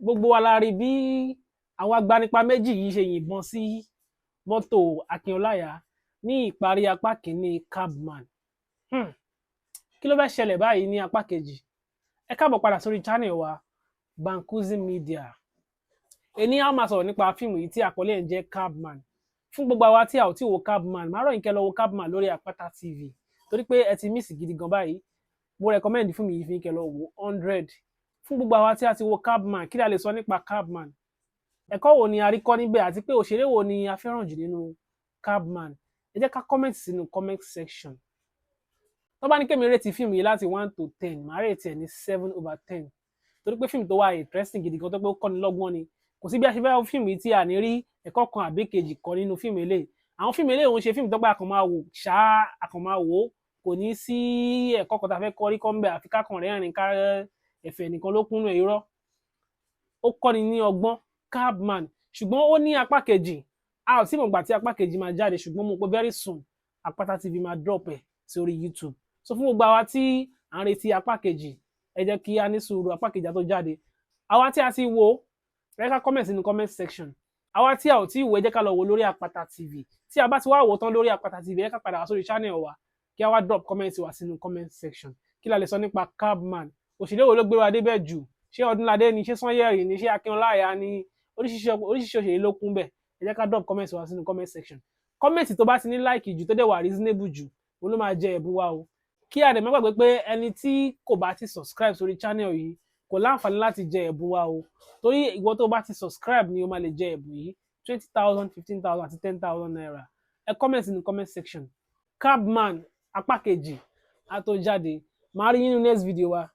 Gbogbo wa la rí bí àwọn agbanipa méjì yìí ṣe yìnbọn sí mọ́tò Akin Ọláìyá ní ìparí apá kìíní Cabman. Kí ló fẹ́ ṣẹlẹ̀ báyìí ní apá kejì? Ẹ káàbọ̀ padà sórí channel wa, Bankuzi Media. Èní, a máa sọ̀rọ̀ nípa fíìmù yìí tí àkọlé ẹ̀ ń jẹ́ Cabman. Fún gbogbo àwa tí a ò tí wo Cabman, màá rọ̀ yín kẹ́ lọ wo Cabman lórí Àpáta TV, torí pé ẹ ti miss gidi gan báyìí. Mo recommend fíìmù yìí fún yín kẹ́ lọ wo 100. Fún gbogbo àwa tí a ti wo Cabman, kí la lè sọ nípa Cabman? Ẹ̀kọ́ wo ni a rí kọ́ níbẹ̀, àti pé òṣèré wo ni a fẹ́ràn jù nínú Cabman? Ẹ jẹ́ ká comment sínú comment section. Tó bá ní kémi rate fíìmù yìí láti 1 to 10, màá rate ẹ̀ ní 7/10, torí pé fíìmù tó wà interesting gidi gan, tó pé ó kọ́ni lọ́gbọ́n ni. Kò sí bí a ṣe fẹ́ wo fíìmù yìí tí a ní rí ẹ̀kọ́ kan àbí kejì kọ́ nínú fíìmù eléyìí. Àwọn fíìmù eléyìí òun ṣe fíìmù tó pé a kàn máa wò ṣáá, a kàn máa wò ó, kò ní sí ẹ̀kọ́ kan tá a fẹ́ kọ́ rí kọ́ ń bẹ̀, àfi ká kàn rẹ́rìn, ká ẹ̀fẹ̀ nìkan ló kúnnú ẹ̀. Irọ́, ó kọ́ni ní ọgbọ́n, Cabman. Ṣùgbọ́n ó ní apá kejì. A ò tí mọ̀ gbà tí apá kejì máa jáde, ṣùgbọ́n mo pé very soon, Àpáta TV máa drop ẹ̀ sórí YouTube. So fún gbogbo àwa tí à ń retí apá kejì, ẹ jẹ́ kí a ní sùúrù, apá kejì á tó jáde. Àwa tí a ti wo, ẹ jẹ́ ká comment sínú comment section. Àwa tí a ò tí ì wo, ẹ jẹ́ ká lọ wo lórí Àpáta TV. Tí a bá ti wá wò tán lórí Àpáta TV, ẹ jẹ́ ká padà wá sórí channel wa, kí a wá drop comment wa sínú comment section. Kí la lè sọ nípa Cabman? Òṣèré wo ló gbé wa débẹ̀ jù? Ṣé Ọdúnládé ni? Ṣé Sanyẹ̀rì ni? Ṣé Akin Ọláìyá ni? Oríṣiríṣi oríṣiríṣi òṣèré ló kún bẹ̀. Ẹ jẹ́ ká drop comment wa sínú comment section. Comment tó bá ti ní like jù, tó dẹ̀ wà reasonable jù, òun ló máa jẹ ẹ̀bùn wa o. Kí a dẹ̀ má gbàgbé pé ẹni tí kò bá ti subscribe sórí channel yìí kò láǹfààní láti jẹ ẹ̀bùn wa o, torí ìwọ tó bá ti subscribe ni o máa lè jẹ ẹ̀bùn yìí, 20,000, 15,000 àti ₦10,000. Ẹ comment nínú comment section. Cabman apá kejì á tó jáde. Màá rí yín nínú next video wa.